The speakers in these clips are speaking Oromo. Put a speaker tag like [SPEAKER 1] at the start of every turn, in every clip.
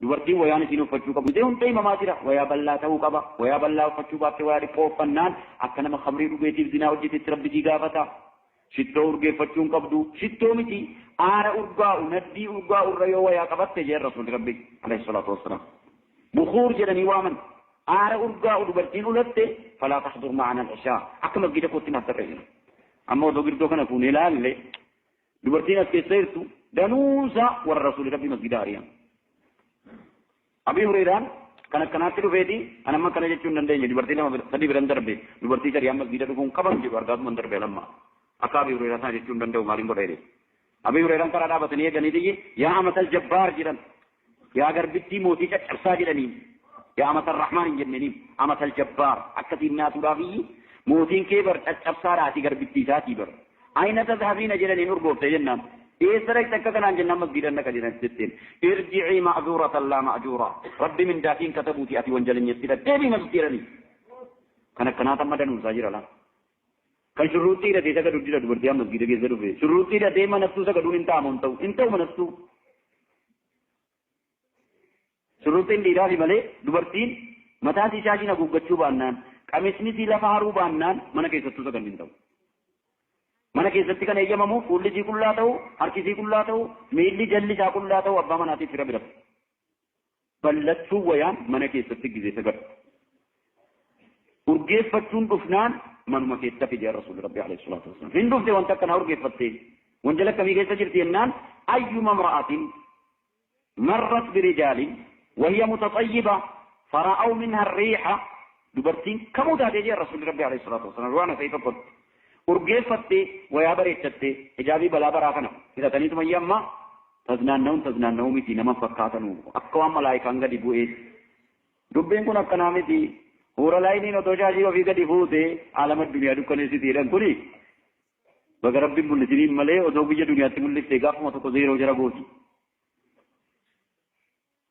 [SPEAKER 1] Dubartiin wayaan isiin uffachuu qabu. Ishee hunda himamaa jira. Wayaa bal'aa ta'uu qaba. Wayaa bal'aa uffachuu baattee wayaa dhiphoo uffannaan akka nama khamrii dhugeetiif zinaa hojjetetti rabbi sii gaafata. Shittoo urgeeffachuu hin qabdu. Shittoo miti aara urgaa'u naddii urgaa'u irra yoo wayaa qabatte jeen rasuulli rabbi alayhi salaatu wassalaam. Bukuur jedhanii waaman. Aara urgaa'u dubartiin ulatte falaa taxdur ma'ana al-ishaa. Akka masgida kootti naaf tarree jira. Amma osoo girdoo kana fuunee ilaalle dubartiin as keessa jirtu danuunsa warra rasuulli rabbi masgida ari'an. Abii Hureeraan kan akkanaatti dhufeeti an amma akkana jechuu hin dandeenye dubartii lama sadii biran darbe dubartii shari'aan masgida dhufuun qaban jedhu argaatuma darbe lamma akka Abii Hureeraa sana jechuu hin danda'u maaliin godha jedhe. Abii Hureeraan karaa dhaabatanii eeganii tiyyi yaa amatal jabbaar jedhan yaa garbittii mootii caccabsaa jedhanii yaa amatal rahmaan hin jenneniin amatal jabbaar akkasiin naatuudhaaf iyyi mootiin kee bar caccabsaadhaati garbittii isaatii bar. Ayna tadhabiina jedhaniin urgoofte jennaan. Eessa dhaqxe akka kanaan jennaan masgiidan dhaqa jedhan jetteen. Irji'ii ma'zuuratan laa ma'juura. Rabbi mindaatiin katabuuti ati wanjalanyatti deebii masgiidanii jedhanii. Kan akkanaa tamma danuunsaa jira laa. Kan shurruuxxii hidhatee sagadu jira dubartii amma masgiida keessa dhufe. Shurruuxxii hidhatee manattuu sagaduun hin ta'amu hin ta'u. Hin ta'u manattuu. Shurruuxxiin dhiiraafi malee dubartiin mataa isii shaashiin haguuggachuu baannaan qamisni isii lafa haruu baannaan mana keessattuu saganni hin ta'u. Mana keessatti kan eeyyamamu fuulli isii qullaa ta'u, harki isii qullaa ta'u, miilli jalli isaa qullaa ta'u abbaa manaatiif fira bira. Ballachuu wayaan mana keessatti gizee sagadu. Urgeeffachuun dhufnaan manuma keessa fide Rasuulli Rabbi alayhi salaatu wassalaam. Hin dhufte wanta akkanaa urgeeffattee. Wanjala akkamii keessa jirti jennaan ayyuma imra'atin marrat birijaalin wahiya mutaxayyiba fara'aw minha riixa dubartiin kamuu taatee jee Rasuulli Rabbi alayhi salaatu wassalaam waan asii tokkotti urgeeffattee wayaa bareechattee hijaabii balaa baraa kana hidhataniituma iyyuu amma taznaanna'uun taznaanna'uu miti nama fakkaatanu akka waan malaayikaan gadi bu'ee dubbiin kun akkanaa miti huura laayiniin otoo shaashii ofii gadi fuute alama duniyaa dukkaneessiti jedhan kuni baga rabbiin mul'isiniin malee otoo biyya duniyaatti mul'ifte gaafuma tokko zeeroo jara gooti.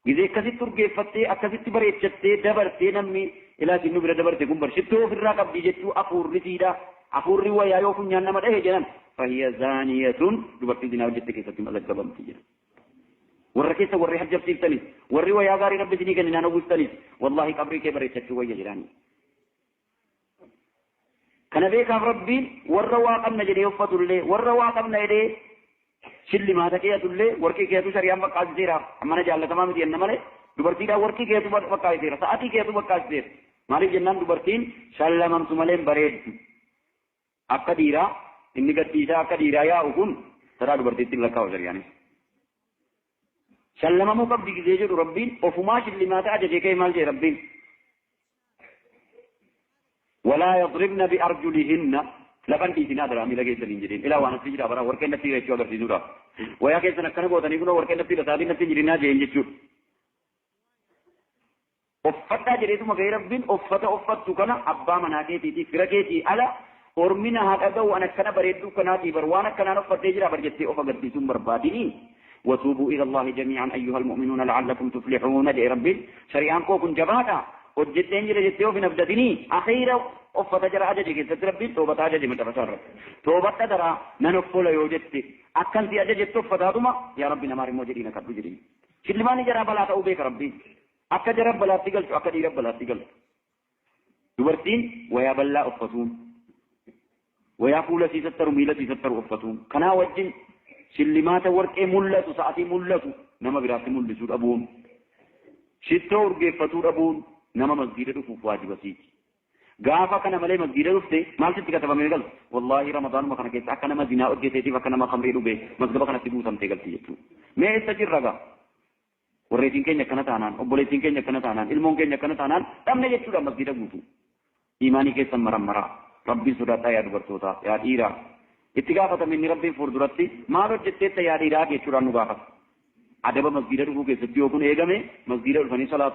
[SPEAKER 1] Gizee akkasitti urgeeffattee akkasitti bareechattee dabartee namni ilaatiin nu bira dabarte kun bar shittoo ofirraa qabdi jechuu afuurri siidha. Afuurri wayaa yoo funyaan nama dhahe jedhan fahiya zaaniyatun dubartii zinaa hojjette keessatti mazaggabamti jedhan. Warra keessa warri hajjabsiiftanis warri wayaa gaarii rabbi isinii kenninaan uwwistanis wallaahi qabrii kee bareechachuu wayya jedhaani. Kana beekaaf rabbiin warra waa qabna jedhee uffatullee warra waa qabna jedhee shillimaata keeyatullee warqii keeyatu shari'aan baqqaasiseera. Ammana jaallatamaa miti jenna malee dubartiidhaan warqii keeyatu baqqaasiseera. Sa'atii keeyatu baqqaasiseera. Maaliif jennaan dubartiin shallamamtu malee hin bareeddu. Akka dhiiraa inni gadhiisaa akka dhiiraa yaa'u kun sadaa dubartiitti hin lakkaa'u shari'aanis. Shallamamuu qabdi gizee jedhu rabbiin ofumaa shillimaata ajajee ka'e maal jedhe rabbiin? Walaa yadribna bi arjulihinna lafan dhiisinaa daraa miila keessaniin jedheen ilaa waan asii jira bara warqeen natti jechuu agarsiisuudhaaf. Wayaa keessan akkana gootanii kunoo warqeen natti jira sa'aatiin natti jirinaa jeen jechuudha. Uffadhaa jedheetuma gahee rabbiin uffata uffattu kana abbaa manaa keetiitii fira keetii ala ormina haa dhaga'u an akkana bareedduu kanaatii bar waan akkanaan uffadhee jira bar jettee of agarsiisuun barbaadini. وتوبوا إلى الله جميعا أيها المؤمنون لعلكم تفلحون جاء ربي شريعان كوكن جباتا hojjedheen jira jettee of hin abdatinii akhiira uffata jara ajaje keessatti rabbiin toobata ajaje maxxansa irratti toobadha daraa nan offola yoo jette akkan si ajajettu uffataatuma yaa rabbi namaa immoo jedhii na kadhu jedhii shillimaanni jaraa balaa ta'uu beeka rabbiin akka jara balaatti galchu akka dhiira balaatti galchu dubartiin wayaa bal'aa uffatuun wayaa fuula sii sattaru miila sii sattaru uffatuun kanaa wajjin shillimaata warqee mul'atu sa'atii mul'atu nama biraatti mul'isuu dhabuun shittoo urgeeffatuu dhabuun nama masgiida dhufuuf waajiba siiti. Gaafa kana malee masgiida dhufte maal sitti katabamee galtu? Wallaahi ramadaanuma kana keessa akka nama zinaa hojjeteetiif akka nama khamrii dhuge mazgaba kanatti buusamtee galti jechuudha. Mee eessa jirra gaa? Warreetiin keenya akkana taanaan, obboleettiin keenya akkana taanaan, ilmoon keenya akkana taanaan dhabne jechuudha masgiida guutuu. Imaanii keessan marammaraa. Rabbiin sodaadhaa yaa dubartootaa, yaa dhiiraa. Itti gaafatame inni rabbiin fuulduratti maal hojjetteetta yaa dhiiraa jechuudhaan nu gaafata. Adaba masgiida dhufuu keessatti yoo kun eegame masgiida dhufanii salaatu.